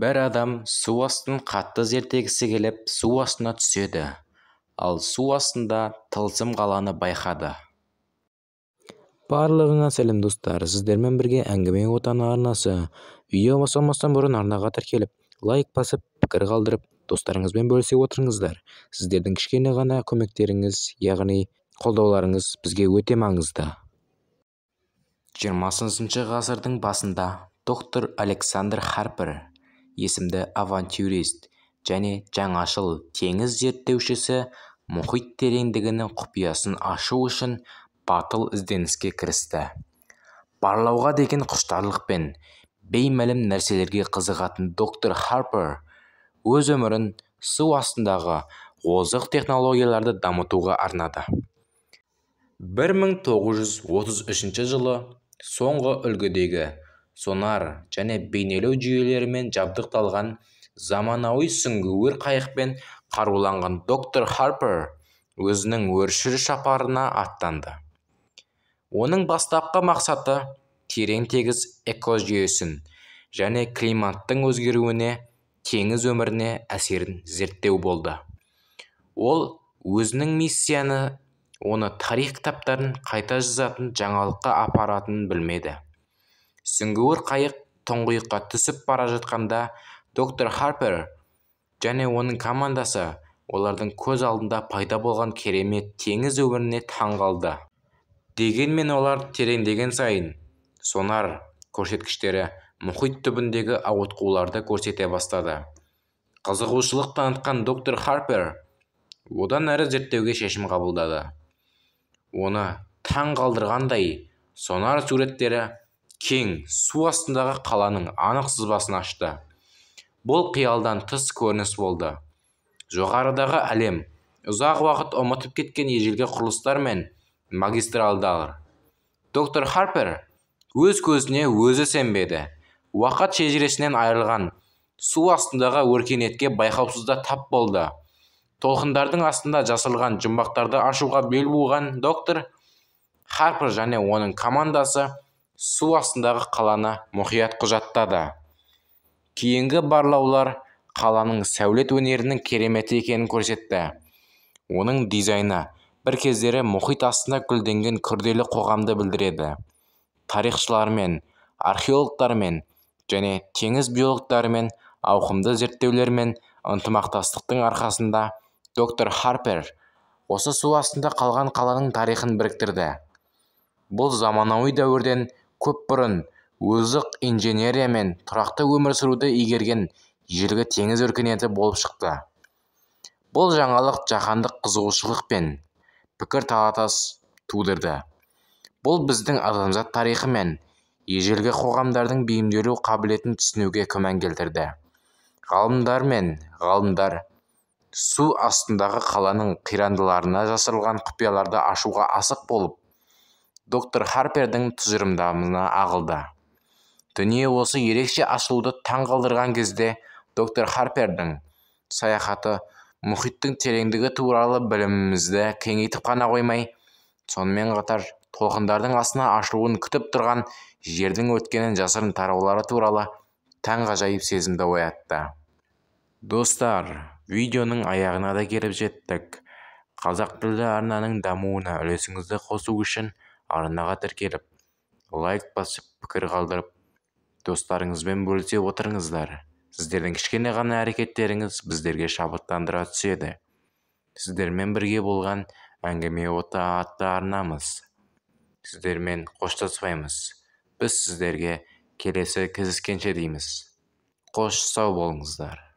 Бір адам су астын қатты зерттегісі келіп, су астына түседі. Ал су астында тылсым қаланы байқады. Барлығыңа сәлем, достар! Сіздермен бірге Әңгіме Отаны арнасы. Видео басталмастан бұрын арнаға тіркеліп, лайк басып, пікір қалдырып, достарыңызбен бөлісе отырыңыздар. Сіздердің кішкене ғана көмектеріңіз, яғни қолдауларыңыз бізге өте маңызды. 20 ғасырдың басында доктор Александр Харпер есімді авантюрист және жаңашыл теңіз зерттеушісі мұхит тереңдігінің құпиясын ашу үшін батыл ізденіске кірісті. Барлауға деген құштарлық пен беймәлім нәрселерге қызығатын доктор Харпер өз өмірін су астындағы озық технологияларды дамытуға арнады. 1933 жылы соңғы үлгідегі сонар және бейнелеу жүйелерімен жабдықталған заманауи сүңгуір қайықпен қаруланған доктор Харпер өзінің өршіл сапарына аттанды. Оның бастапқы мақсаты терең теңіз экожүйесін және климаттың өзгеруіне теңіз өміріне әсерін зерттеу болды. Ол өзінің миссияны оны тарих кітаптарын қайта жазатын жаңалыққа апаратынын білмеді. Сүңгуір қайық тұңғиыққа түсіп бара жатқанда, доктор Харпер және оның командасы олардың көз алдында пайда болған керемет теңіз өміріне таң қалды. Дегенмен олар тереңдеген сайын сонар көрсеткіштері мұхит түбіндегі ауытқуларды көрсете бастады. Қызығушылық танытқан доктор Харпер одан әрі зерттеуге шешім қабылдады. Оны таң қалдырғандай, сонар суреттері кең су астындағы қаланың анық сызбасын ашты. Бұл қиялдан тыс көрініс болды. Жоғарыдағы әлем ұзақ уақыт ұмытып кеткен ежелгі құрылыстар мен магистралдар. Доктор Харпер өз көзіне өзі сенбеді. Уақыт шежіресінен айырылған су астындағы өркениетке байқаусызда тап болды. Толқындардың астында жасырылған жұмбақтарды ашуға бел буған доктор Харпер және оның командасы су астындағы қаланы мұқият құжаттады. Кейінгі барлаулар қаланың сәулет өнерінің кереметі екенін көрсетті. Оның дизайны бір кездері мұхит астында гүлденген күрделі қоғамды білдіреді. Тарихшылармен, археологтармен және теңіз биологтарымен ауқымды зерттеулер мен ынтымақтастықтың арқасында доктор Харпер осы су астында қалған қаланың тарихын біріктірді. Бұл заманауи дәуірден көп бұрын озық инженерия мен тұрақты өмір сүруді игерген ежелгі теңіз өркениеті болып шықты. Бұл жаңалық жаһандық қызығушылық пен пікір талас тудырды. Бұл біздің адамзат тарихы мен ежелгі қоғамдардың бейімделу қабілетін түсінуге күмән келтірді. Ғалымдар мен ғалымдар су астындағы қаланың қирандыларына жасырылған құпияларды ашуға асық болып, доктор Харпердің тұжырымдамына ағылды. Дүние осы ерекше ашылуды таң қалдырған кезде, доктор Харпердің саяхаты мұхиттың тереңдігі туралы білімімізді кеңейтіп қана қоймай, сонымен қатар толқындардың астына ашылуын күтіп тұрған жердің өткенін жасырын тараулары туралы таңғажайып сезімді оятты. Достар, видеоның аяғына да келіп жеттік. Қазақ тілді арнаның дамуына үлесіңізді қосу үшін арнаға тіркеліп, лайк басып, пікір қалдырып, достарыңызбен бөлісе отырыңыздар. Сіздердің кішкене ғана әрекеттеріңіз біздерге шабыттандыра түседі. Сіздермен бірге болған Әңгіме Оты атты арнамыз. Сіздермен қоштаспаймыз. Біз сіздерге келесі кездескенше дейміз. Қош, сау болыңыздар.